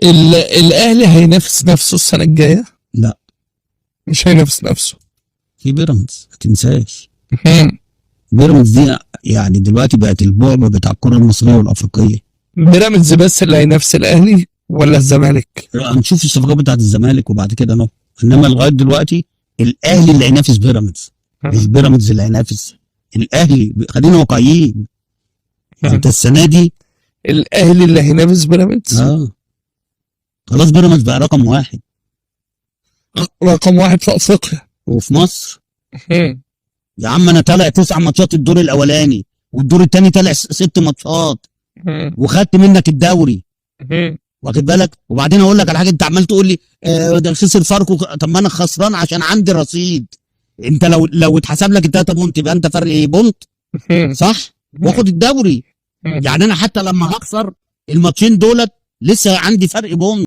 الاهلي هينافس نفسه السنة الجاية؟ لا. مش هينافس نفسه. في بيراميدز، ما تنساش. بيراميدز دي يعني دلوقتي بقت البعبع بتاع الكره المصرية والافريقيه. بيراميدز بس اللي هينافس الاهلي ولا الزمالك؟ هنشوف الصفقات بتاعت الزمالك وبعد كده نو، انما لغاية دلوقتي الاهلي اللي هينافس بيراميدز، مش بيراميدز اللي هينافس الاهلي. خلينا واقعيين، انت السنة دي الاهلي اللي هينافس بيراميدز؟ خلاص بيراميدز بقى رقم واحد. رقم واحد في افريقيا. وفي مصر. يا عم انا طالع 9 ماتشات الدور الاولاني، والدور الثاني طالع 6 ماتشات، وخدت منك الدوري، واخد بالك؟ وبعدين اقول لك على حاجة، انت عمال تقول لي ده خسر فاركو، طب ما انا خسران عشان عندي رصيد. انت لو اتحسب لك التلاتة point يبقى انت فرق ايه؟ point، صح؟ واخد الدوري. يعني انا حتى لما هخسر الماتشين دولت لسه عندي فرق point.